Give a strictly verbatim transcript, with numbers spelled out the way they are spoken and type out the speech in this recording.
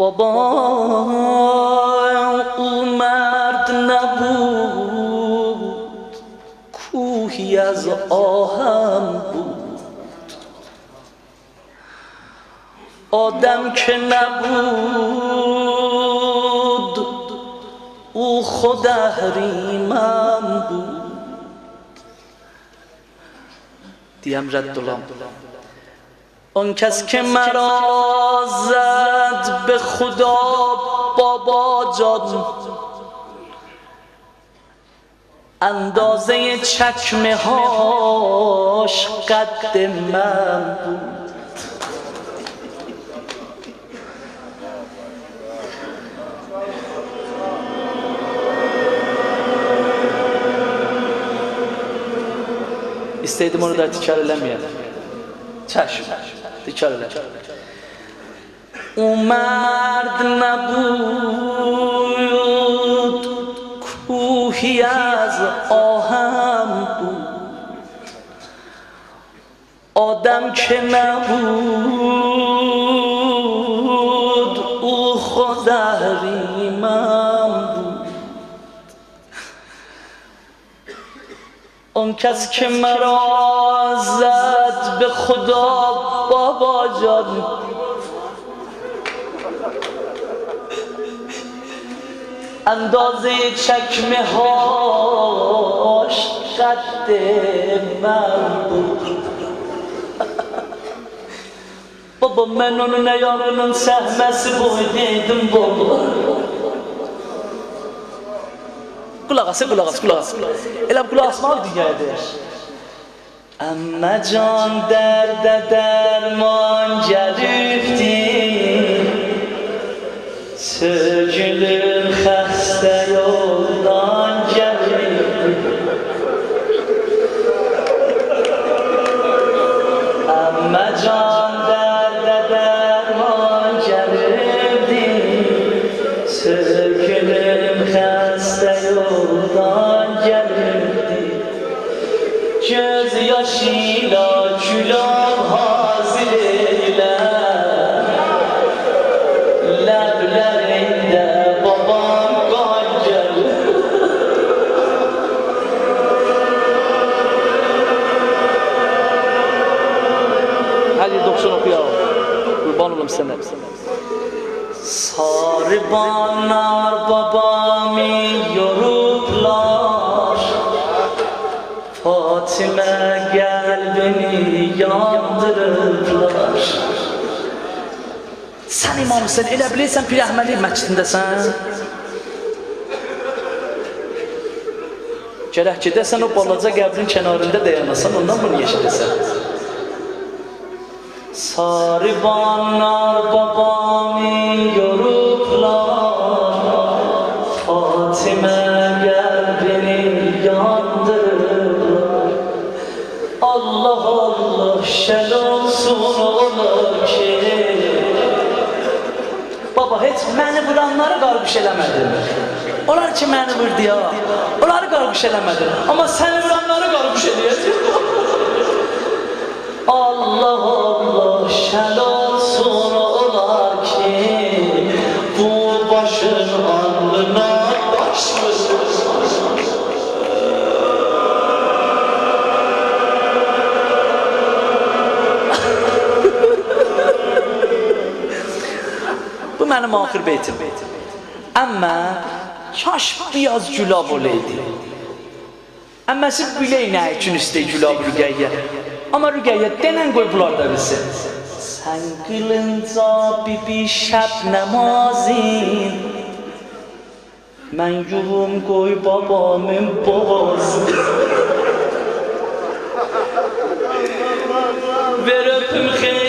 بابا، او مرد نبود، کوهی از آهن بود. آدم که نبود، او خود اهریمن بود. دئیم رد اولام. آن کس که مرا زد به خدا باباجان، اندازهٔ چکمه‌هاش قد من بود. ایسته‌یدیم اونو دا تکرار ائله‌مه‌یم. چشم، تکرار ائله‌مه‌یم. او مرد نبود، کوهی از آهن بود. آدم که نبود، او خود اهریمن بود. آن کس که مرا زد به خدا باباجان، اندازهٔ چکمه‌هاش قد من بود. بابا، من اونون ایاغینین سهمه‌سی بویدایدیم، بابا. قولاق آس، قولاق آس، قولاق آس. ائله بو قولاق آسمالی دونیایا دئییر. عمه‌جان، درده درمان گلیبدی، سؤیگولوم خسته یولدان گلیبدی. عمه‌جان، درده درمان گلیبدی، سؤیگولوم خسته یولدان گلیبدی. گؤز یاشیلا گولوم حاضر ائیله، لبلرینده بابام قان گلیر. هر یئرده اوخوسون، اوخو یا. قوربان اولوم سنه. ساری بانلار بابامی یوروبلار، فاطمه قلبینی یاندیریبلار. سن امام حسین، ائله بیلیرسن پیر احمدی مسجدینده‌سن؟ گرک گئده‌سن او بالاجا قبرین کناریندا دایاناسان، اوندان بونو ائشیده‌سن. ساری بانلار بابامی یوروبلار، فاطمه قلبینی یاندیریبلار. الله، الله، شاد اولسون اولار کی، بابا، هئچ منی وورانلاری قارغوش ائله‌مه‌دین. اونلار کی منی ووردو یا، اونلاری قارغوش ائله‌مه‌دین. آمما سنی وورانلاری قارغوش ائله‌یه‌جم. الله، الله، شاد اولسون اولار کی، بو باشین آلنینا داش ووردو. بو منیم آخر بیتیم. عمه، کاش بیر آز گلاب اولایدی. عمه‌سی بیلک نه اوچون ایسته‌ییر گلاب رقیه. آمما رقیه، دئنن قوی بونلار دا بیلسین. سن قیلینجا بی‌بی شب نمازین، من یوووم قوی بابامین بوغازین. وئر اؤپوم خیلی